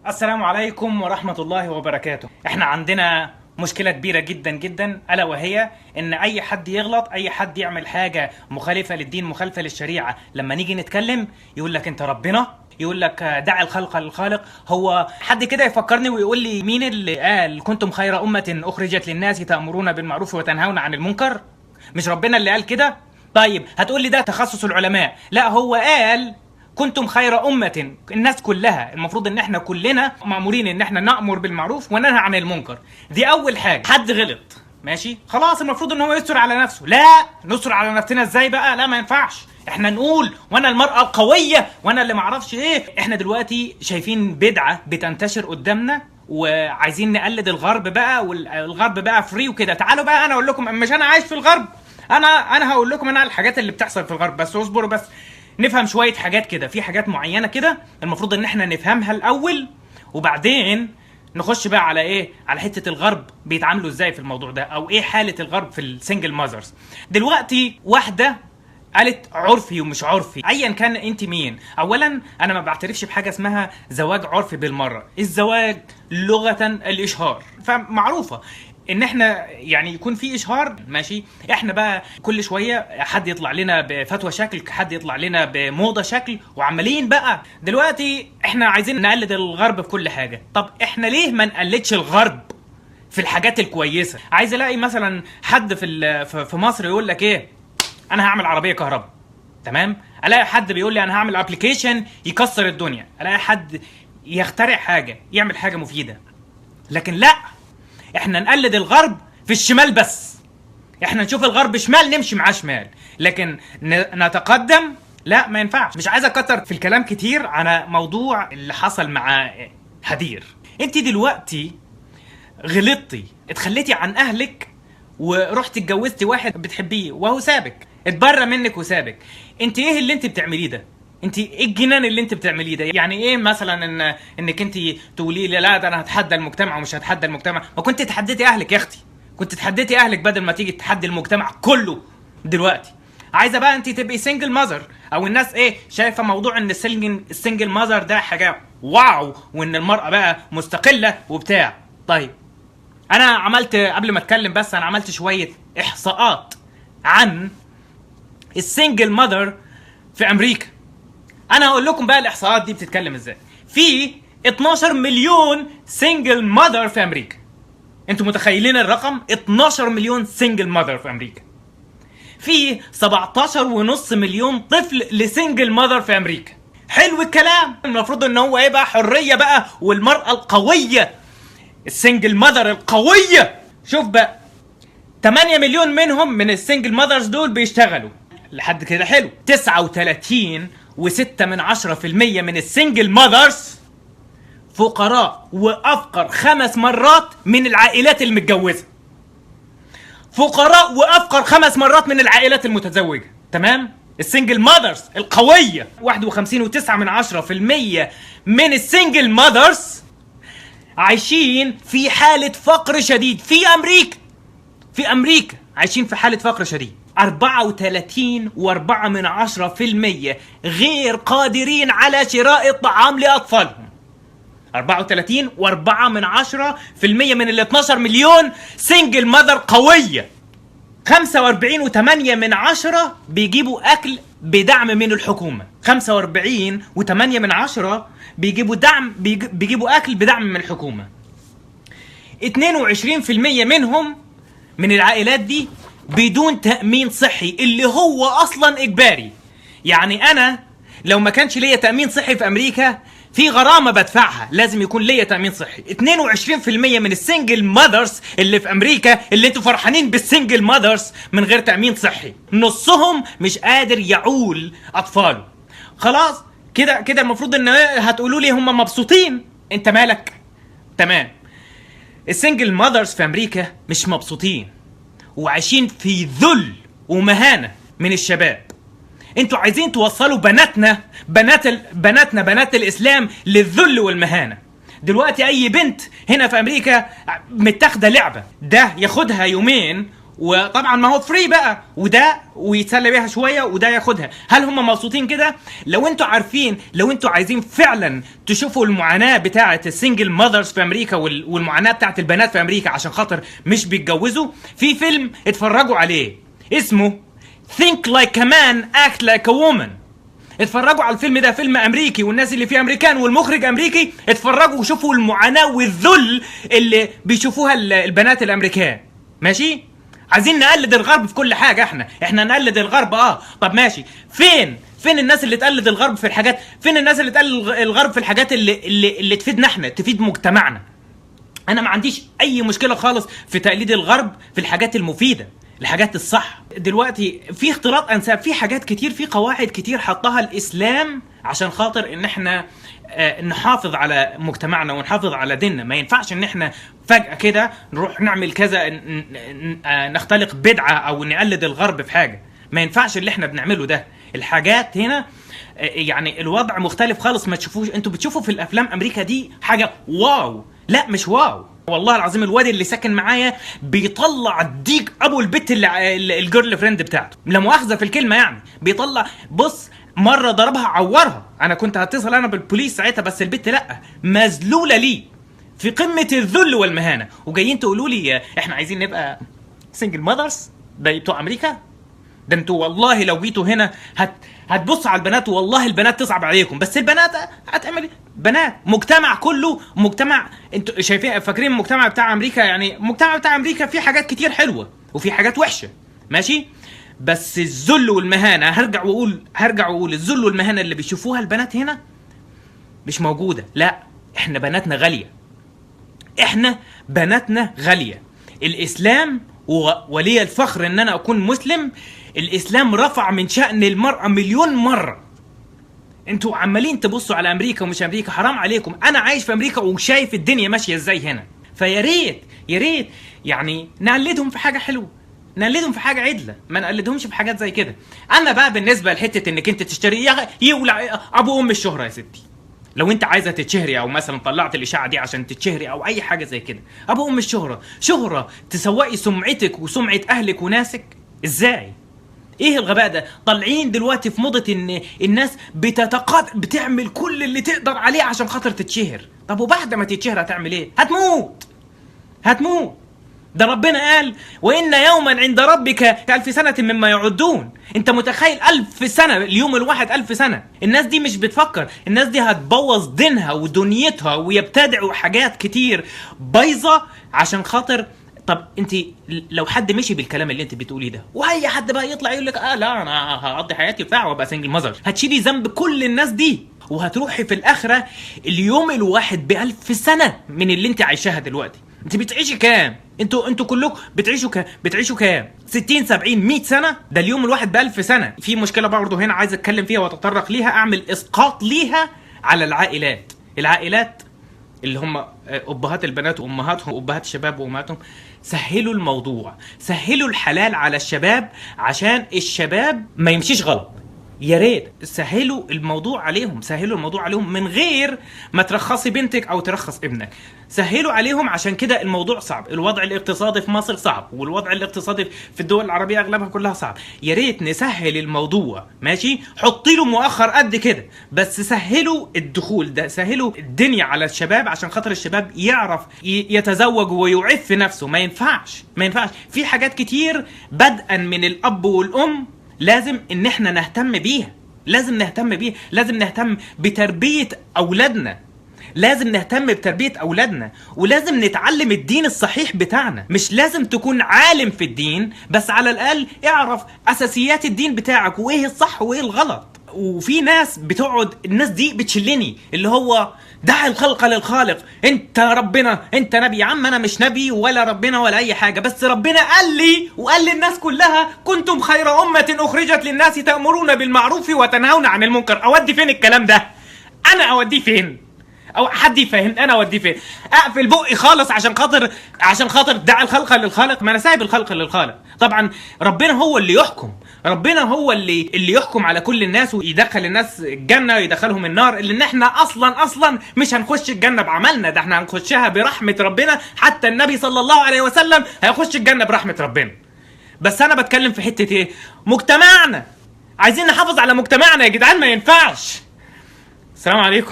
السلام عليكم ورحمة الله وبركاته. احنا عندنا مشكلة كبيرة جدا جدا، ألا وهي إن أي حد يغلط، أي حد يعمل حاجة مخالفة للدين، مخالفة للشريعة، لما نيجي نتكلم يقول لك أنت ربنا، يقول لك دع الخلق للخالق. هو حد كده يفكرني ويقول لي مين اللي قال كنتم خير أمة أخرجت للناس تأمرون بالمعروف وتنهون عن المنكر؟ مش ربنا اللي قال كده؟ طيب هتقول لي ده تخصص العلماء. لا، هو قال كنتم خير أمة، الناس كلها، المفروض ان احنا كلنا مأمورين ان احنا نأمر بالمعروف وننهى عن المنكر. دي اول حاجة. حد غلط، ماشي خلاص، المفروض ان هو يستر على نفسه. لا، نستر على نفسنا ازاي بقى؟ لا ما ينفعش، احنا نقول وانا المرأة القوية وانا اللي معرفش ايه. احنا دلوقتي شايفين بدعة بتنتشر قدامنا وعايزين نقلد الغرب بقى، والغرب بقى free وكده. تعالوا بقى انا اقول لكم، مش انا عايش في الغرب، انا هقول لكم انا على الحاجات اللي بتحصل في الغرب، بس اصبروا بس نفهم شوية حاجات كده. في حاجات معينة كده المفروض ان احنا نفهمها الاول، وبعدين نخش بقى على ايه، على حتة الغرب بيتعاملوا ازاي في الموضوع ده، او ايه حالة الغرب في ال single mothers. دلوقتي واحدة قالت عرفي ومش عرفي، ايا كان انت مين. اولا انا ما بعترفش بحاجة اسمها زواج عرفي بالمرة. الزواج لغة الاشهار، فمعروفة ان احنا يعني يكون في اشهار، ماشي. احنا بقى كل شوية حد يطلع لنا بفتوى شكل، حد يطلع لنا بموضه شكل، وعمالين بقى دلوقتي احنا عايزين نقلد الغرب في كل حاجة. طب احنا ليه ما نقلدش الغرب في الحاجات الكويسة؟ عايز الاقي مثلا حد في مصر يقول لك ايه، انا هعمل عربية كهرباء، تمام؟ الاقي حد بيقول لي انا هعمل application يكسر الدنيا، الاقي حد يخترع حاجة، يعمل حاجة مفيدة. لكن لا، احنا نقلد الغرب في الشمال بس، احنا نشوف الغرب شمال نمشي معاه شمال، لكن نتقدم لا، ما ينفعش. مش عايز اكتر في الكلام كتير على موضوع اللي حصل مع هدير. انت دلوقتي غلطتي، اتخليتي عن اهلك ورحت اتجوزتي واحد بتحبيه وهو سابك، اتبرى منك وسابك. انت ايه اللي انت بتعمليه ده؟ انت ايه الجنان اللي انت بتعمليه ده؟ يعني ايه مثلا انك انت تقولي لي لا ده انا هتحدى المجتمع ومش هتحدى المجتمع؟ ما كنت تحديتي اهلك يا اختي، كنت تحديتي اهلك بدل ما تيجي تحدي المجتمع كله. دلوقتي عايزه بقى انت تبقي single mother، او الناس ايه شايفه موضوع ان ال single mother ده حاجة wow، وان المراة بقى مستقلة وبتاع. طيب انا عملت قبل ما اتكلم بس، انا عملت شوية احصاءات عن ال single mother في امريكا. انا هقول لكم بقى الاحصاءات دي بتتكلم ازاي. في 12 مليون single mother في امريكا. انتوا متخيلين الرقم؟ 12 مليون single mother في امريكا. في 17.5 مليون طفل ل single mother في امريكا. حلو الكلام. المفروض ان هو ايه بقى، حرية بقى، والمراة القوية، ال single mother القوية. شوف بقى 8 مليون منهم من ال single mothers دول بيشتغلوا لحد كده، حلو. 39.6% من ال single mothers فقراء، وافقر 5 مرات من العائلات المتجوزه. فقراء وافقر 5 مرات من العائلات المتزوجة، تمام؟ ال single mothers القوية. 51.9% من ال single mothers عايشين في حاله فقر شديد في امريكا. في امريكا عايشين في حاله فقر شديد. 34.4% غير قادرين على شراء الطعام لأطفالهم. 34.4% من ال 12 مليون single mother قوية. 45.8 بيجيبوا أكل بدعم من الحكومة. 45.8 بيجيبوا دعم، بيجيبوا أكل بدعم من الحكومة. 22% منهم من العائلات دي بدون تأمين صحي، اللي هو أصلا إجباري. يعني أنا لو ما كانش ليا تأمين صحي في أمريكا في غرامة بدفعها، لازم يكون ليا تأمين صحي. 22% من ال single mothers اللي في أمريكا، اللي انتوا فرحانين بال single mothers، من غير تأمين صحي، نصهم مش قادر يعول أطفاله. خلاص كده كده المفروض ان هتقولوا لي هم مبسوطين، انت مالك؟ تمام. ال single mothers في امريكا مش مبسوطين وعايشين في ذل ومهانة من الشباب. انتوا عايزين توصلوا بناتنا، بناتنا، بنات الاسلام للذل والمهانة. دلوقتي اي بنت هنا في امريكا متاخده لعبة، ده ياخدها يومين وطبعا ما هو free بقى، وده ويتسلى بيها شوية وده ياخدها. هل هم مبسوطين كده؟ لو انتوا عارفين، لو انتوا عايزين فعلا تشوفوا المعاناة بتاعه ال single mothers في امريكا والمعاناة بتاعه البنات في امريكا عشان خاطر مش بيتجوزوا، في فيلم اتفرجوا عليه اسمه Think Like a Man Act Like a Woman. اتفرجوا على الفيلم ده، فيلم امريكي والناس اللي فيه امريكان والمخرج امريكي. اتفرجوا وشوفوا المعاناة والذل اللي بيشوفوها البنات الامريكان. ماشي، عايزين نقلد الغرب في كل حاجة، احنا نقلد الغرب. طب ماشي، فين الناس اللي تقلد الغرب في الحاجات؟ فين الناس اللي تقلد الغرب في الحاجات اللي تفيدنا احنا، تفيد مجتمعنا؟ انا ما عنديش اي مشكلة خالص في تقليد الغرب في الحاجات المفيده، الحاجات الصح. دلوقتي في اختلاط انساب، في حاجات كتير، في قواعد كتير حطها الاسلام عشان خاطر ان احنا نحافظ على مجتمعنا ونحافظ على ديننا. ما ينفعش ان احنا فجأة كده نروح نعمل كذا، نختلق بدعة او نقلد الغرب في حاجة. ما ينفعش اللي احنا بنعمله ده. الحاجات هنا يعني الوضع مختلف خالص. ما تشوفوش، انتوا بتشوفوا في الافلام امريكا دي حاجة wow، لا مش wow والله العظيم. الواد اللي ساكن معايا بيطلع ديك ابو البت اللي ال girlfriend بتاعته، لا مؤاخذة في الكلمه، يعني بيطلع. بص، مرة ضربها عورها، انا كنت هتصل انا بالبوليس ساعتها، بس البت لا مذلوله ليه، في قمة الذل والمهانه. وجايين تقولوا لي احنا عايزين نبقى single mothers زي بتوع امريكا؟ ده انتوا والله لو جيتوا هنا هتبص على البنات، والله البنات تصعب عليكم. بس البنات هتعمل ايه؟ بنات مجتمع كله مجتمع. انتوا شايفين فاكرين المجتمع بتاع امريكا؟ يعني المجتمع بتاع امريكا فيه حاجات كتير حلوة وفي حاجات وحشه، ماشي، بس الذل والمهانه، هرجع واقول الذل والمهانة اللي بيشوفوها البنات هنا مش موجوده. لا، احنا بناتنا غاليه، احنا بناتنا غاليه. الاسلام ولي الفخر ان انا اكون مسلم. الاسلام رفع من شأن المرأة مليون مرة. انتوا عمالين تبصوا على امريكا ومش امريكا، حرام عليكم. انا عايش في امريكا وشايف الدنيا ماشية ازاي هنا. فيا ريت يا ريت يعني نقلدهم في حاجة حلوه، نقلدهم في حاجة عدله، ما نقلدهمش في حاجات زي كده. اما بقى بالنسبة لحته انك انت تشتري، يولع ابو ام الشهرة يا ستي. لو انت عايزه تتشهري او مثلا طلعت الاشاعة دي عشان تتشهري او اي حاجة زي كده، ابو ام الشهره. شهره تسوقي سمعتك وسمعه اهلك وناسك ازاي؟ ايه الغباء ده؟ طالعين دلوقتي في موضة ان الناس بتعمل كل اللي تقدر عليه عشان خاطر تتشهر. طب وبعد ما تتشهر هتعمل ايه؟ هتموت، هتموت. ده ربنا قال وإن يوما عند ربك كألف سنة مما يعدون. انت متخيل 1000 سنة؟ اليوم الواحد 1000 سنة. الناس دي مش بتفكر، الناس دي هتبوظ دينها ودنيتها ويبتدعوا حاجات كتير بايظة عشان خاطر. طب انت لو حد مشي بالكلام اللي انت بتقوليه ده، واي حد بقى يطلع يقول لك لا انا هقضي حياتي بتاع وابقى single mother، هتشيلي ذنب كل الناس دي، وهتروحي في الاخرة اليوم الواحد ب1000 سنة من اللي انت عايشاها دلوقتي. انت بتعيشي كام؟ انتوا كلكم بتعيشوا كام؟ بتعيشوا كام؟ 60 70 100 سنه؟ ده اليوم الواحد ب1000 سنه. في مشكلة برضه هنا عايز اتكلم فيها واتطرق ليها، اعمل اسقاط ليها على العائلات. العائلات اللي هم ابهات البنات وامهاتهم وابهات الشباب وامهاتهم، سهلوا الموضوع، سهلوا الحلال على الشباب عشان الشباب ما يمشيش غلط. يا ريت سهلوا الموضوع عليهم، سهلوا الموضوع عليهم من غير ما ترخصي بنتك او ترخص ابنك، سهلوا عليهم. عشان كده الموضوع صعب، الوضع الاقتصادي في مصر صعب، والوضع الاقتصادي في الدول العربية اغلبها كلها صعب. يا ريت نسهل الموضوع، ماشي، حطي له مؤخر قد كده، بس سهلوا الدخول ده، سهلوا الدنيا على الشباب عشان خاطر الشباب يعرف يتزوج ويعف نفسه. ما ينفعش، ما ينفعش. في حاجات كتير بدءا من الاب والام لازم ان احنا نهتم بيها، لازم نهتم بيها، لازم نهتم بتربية اولادنا، لازم نهتم بتربية أولادنا، ولازم نتعلم الدين الصحيح بتاعنا. مش لازم تكون عالم في الدين، بس على الأقل اعرف أساسيات الدين بتاعك وإيه الصح وإيه الغلط. وفي ناس بتقعد، الناس دي بتشلني، اللي هو دع الخلق للخالق، انت ربنا، انت نبي. يا عم انا مش نبي ولا ربنا ولا اي حاجه، بس ربنا قال لي وقال للناس كلها كنتم خير امه اخرجت للناس تامرون بالمعروف وتنهون عن المنكر. اودي فين الكلام ده؟ انا اوديه فين؟ او حد يفهم انا اوديه فين؟ اقفل بقي خالص عشان خاطر دع الخلق للخالق؟ ما انا سايب الخلق للخالق. طبعا ربنا هو اللي يحكم، ربنا هو اللي يحكم على كل الناس ويدخل الناس الجنة ويدخلهم النار، لان احنا اصلا مش هنخش الجنة بعملنا، ده احنا هنخشها برحمة ربنا. حتى النبي صلى الله عليه وسلم هيخش الجنة برحمة ربنا. بس انا بتكلم في حتة ايه؟ مجتمعنا، عايزين نحافظ على مجتمعنا يا جدعان، ما ينفعش. السلام عليكم.